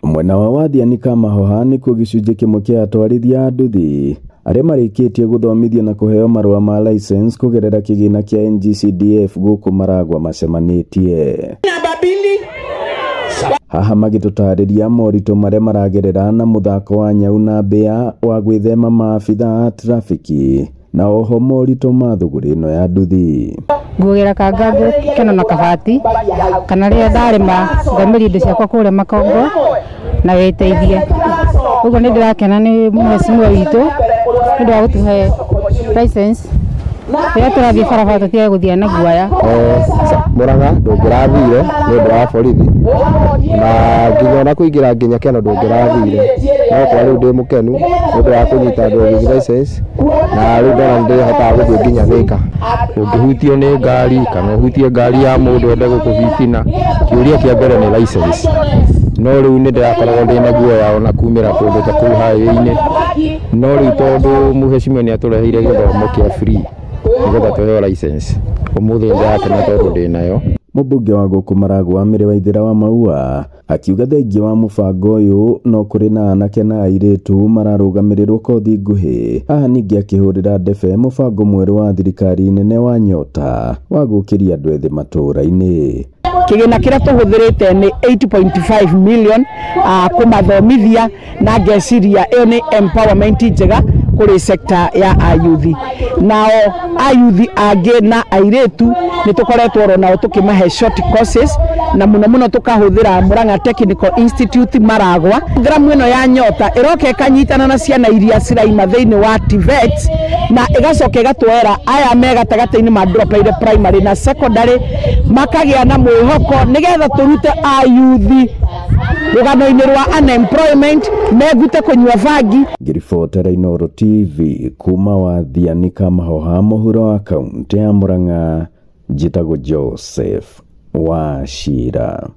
Mwena wa Wathiani Kamahoha nĩkuo gĩcunjĩ kĩmwe kĩa atwarithia a nduthi arĩa marĩkĩtie gũthomithio na kũheo marũa ma license kũgerera kĩgĩna kĩa NGCDF gũkũ Maragwa macemanĩtie. Haha magĩtũtarĩria moritũ marĩa maragerera na mũthako wa nyau na mbĩa wa gwĩthema maabitha a trafiki na oho moritũ ma thũgũrĩ ĩno ya nduthi. Nguagĩra kanga ngĩkeno na kabati kana rĩrĩa ndarĩma ngaumĩria indo ciakwa kũrĩa makongo na wĩteithie. Ũguo nĩ ndĩrakena nĩ mheshimiwa witũ nĩ ũndũ wa gũtũhe license rĩrĩa tũrathiĩ barabara tũtige gũthiĩ na guoya. Murang'a ndũngĩrathire nĩ ũndũ wa borithi na nginya ona kũingĩra nginya Keno ndũngĩrathire, no kwa rĩu ndĩ mũkenu nĩ ũndũ wa kũnyita driving license na rĩu ndona nĩ ndĩhotaga gũthiĩ nginya Thika. Ũngĩhutio nĩ ngari kana ũhutie ngari ya mũndũ ende gũkũbitina, kĩũria kĩa mbere nĩ license. No rĩu nĩ ndĩrakoragwo ndĩna guoya ona kumĩra kũndũ ta kũu highway-inĩ, no rĩu tondũ mheshimiwa nĩ atũreheire gĩthomo kĩa free nĩgetha tũheo license, ũmũthĩ ndĩrakena tondũ ndĩnayo. Mũmbunge wa gũkũ Maragwa Mĩrĩ Waithĩra wa Maua akiuga thengia wa mũbango ũyũ no kũrĩ na anake na airĩtu mararũgamĩrĩrwo kothi nguhĩ. Haha ningĩ akĩhũrĩra ndebe mũbango mwerũ wa thirikari nene wa Nyota wa gũkĩria andũ ethĩ matũũra-inĩ. Kĩgĩna kĩrĩa tũhũthĩrĩte nĩ 8.5 million kũmathomithia na ngeciria ĩyo nĩ empowerment njega kũrĩ sector ya ayuthi. Nao ayuthi angĩ na airĩtu nĩ tũkoretwo oro nao tũkĩmahe short courses na mũno mũno tũkahũthĩra Murang'a Technical Institute Maragwa. Programu ĩno ya Nyota ĩroka ĩkanyitana na ciana iria ciraima thĩinĩ wa TVET na ĩgacoka ĩgatwera aya me gatagatĩ-inĩ ma dropeire primary na secondary makagĩa na mwĩhoko nĩgetha tũrute ayuthi rũgano-inĩ rwa unemployment megute kũnyua bangi. Ngĩribotera Inooro TV kuma Wathiani Kamahoha mũhuro wa kaũntĩ ya Murang'a, njĩtagwo Joseph Wachira.